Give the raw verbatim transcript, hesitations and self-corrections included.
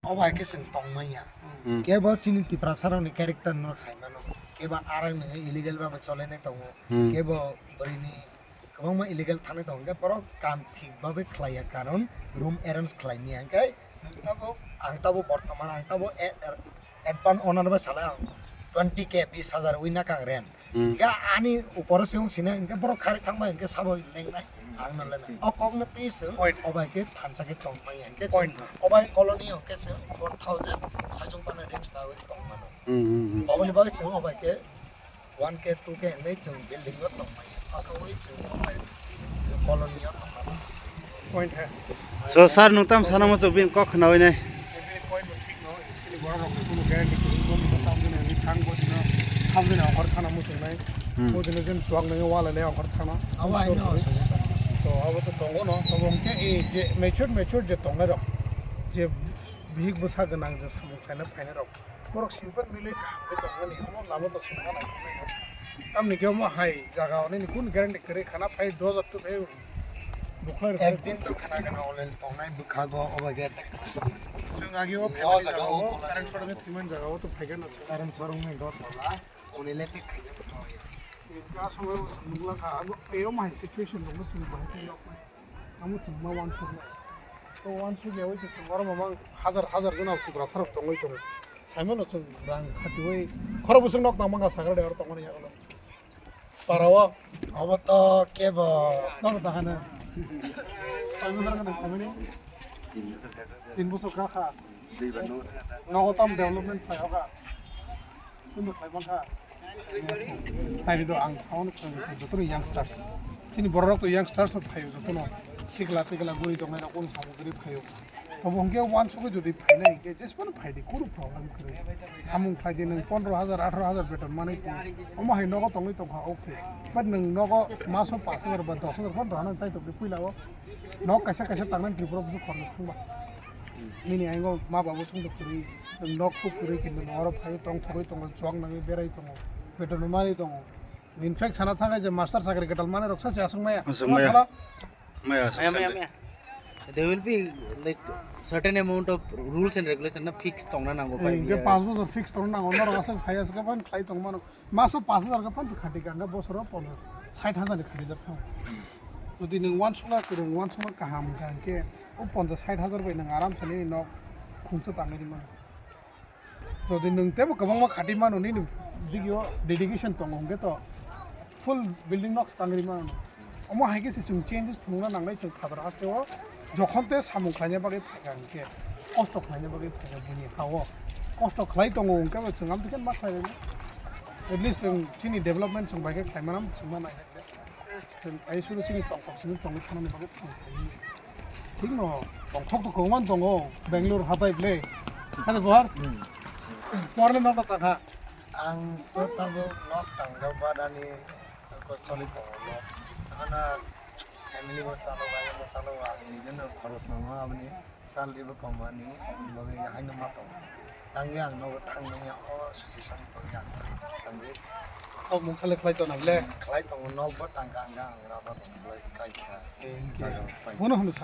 Obo hai khe chwng tongmanya. Hmm. Kebo chini Tiprasa rokni character no sai mano. Kebo arang nini illegal ba cholai nai tongo. Hmm. Kebo bwrwini kwbangma illegal thanai tongo. Hwnkhe borok kam thik babe khlaiya karon room arrange khlai manya. Hwnkhe nwng tabuk, ang tabuk bortoman, ang tabuk a-, a-, advance owner bai salai ang twenty K, bis hajar wi nakang rent. Hmm. Hwnkhe ani uporo se wng sina, hwnkhe borok khari thangbai, hwnkhe sabo lengnai, ang no lengnai. O kok no twi chwng, point, obai khe thansa khe tong manya, hwnkhe chwng, point, obai colony o hwnkhe chwng four thousand saichung phano risk lawi tong mano. Hmm, hmm, hmm. Oboni bagwi chwng obai khe one K, two K hinwi chwng building o tong manya. Aka wi chwng obai colony o tong mano. Point hai. So, sir, nwng tam sana muchung bini kok khnawi nai. Point bo thik no, sini borok rok ni kuno guarantee kwrwi, bo ni tam jani ni thang bo dino, sam jani ongkhor thana muchung nai. Hmm. Bo dino jen chuak nai wala le ongkhor thana. Abo hai no. So, abo to tongo no, to bo hwnkhe e je mature, mature je tongnai rok, je bihik bwsa gwnang je samung khaina phainai rok. Borok simple milwi kaham khe tongmani, omo lama tong songkha nang. Tamni khe omo hai jaga oni ni kun guarantee kwrwi khana phai dos hajar tu phai. Bukhai rok. Ekdin to khana gana online tongnai bwkhago obo ge. Chwng agi o o jaga o current sorong thwiman jaga o to phai gana. Current sorong ni dot wala, oni le tik khaiya to. Ka somoi nukla kha, abo tei omo hai situation dong chwng bahai khe nok. Amo chwngma uansuknai. To uansukya oi to chwng oro mamang hajar hajar jona Tiprasa rok tongwi tongo. Saimano chwng rang khatiwi khoro bwswk nok tangmangkha sakra de oro tongmani yago. Parao. Obo to kebo. Nono tahana. Saimano rang tangmani. Tin bosor kha kha. Nogo tam development phai hoka. Tini khlai mankha. Naidi do ang saono swngwi tong jotono youngsters. Chini bororok to youngsters no phaio jotono. Sikla tikla guri tongnai rok kono samung guri phaio. Tobo hwnkhe uansugwi jodi phainai hwnkhe jesphano phaidi kunu problem kwrwi. Samung khlaidi nwng pondro hajar atharo hajar beton manwi tong. Omo hai nogo tongwi tongkha okay. But nwng nogo maso pash hajar ba dos hajar phano rwna chai tongdi puila o. Nok kaisa kaisa tangnani Tripura busu khoroksa thangba. Nini aingo ma babu songdo kwrwi, nwng nok kuk kwrwi kinto nwng oro phaiwi tong thogwi tongo, chuak nangwi berai tongo, beton rw manwi tongo. In fact, sana thangkhe je master chakri kwtal manwi rok sachi aswk maya. Aswk maya. Maya aswk Maya, maya, sende. Maya. There will be, like, certain amount of rules and regulation na fix tongna nango. Eh, five hingke years. Panch bosor fix tongna nango, norok aswk phai aswk khe phano khlai tong mano. Maso panch hajar khe phano khati ka, hingke bosoro ponchas, sait hajar ni khati jak thang. Jodi nwng uansukna kwrwng, uansukna kaham wngkha hingke o ponchas sait hajar bai nwng aram se nini nok khungsa tangwi rwmano. Jodi nwng teibo kwbangma khati mano, nini digio dedication tongo hingke to full building nok tangwi rwmano. Omo hai khe se chwng changes phunukna nangnai chwng Phatar hasteo jokhon te samung khlaina bagwi phaikha hingke, kosto khlaina bagwi phaikha bini ha-o. Kosto khlai tongo hingke bo chwng amtwi khe ma khlai rwdi. At least chwng chini development chwng bai khe khlai manam chwng ma nai. Chwng ai suru chini tongthok simi tongwi thanani bagwi chwng khlai. Thik no, tongthok to kwbangma tongo, Bangalore hatai ble. Hatai bohar? Hmm. Porle nok ta kha. Ang to tabuk nok tangjak badani ko choli tongo nok. Hakhana family bo chalo, bai bo chalo, ang nijeno khoros nango aboni salary bo kom ani, aboni bagwi haino ma tongo. Tangwi ang nogo thangmanya o situation ni bagwi ang tangwi. O mung sale khlai tona ble? Khlai tongo, nok bo tangka ang, ang rubber bo khlai kha. Eh, jaga bai. Bono hwnwi sa.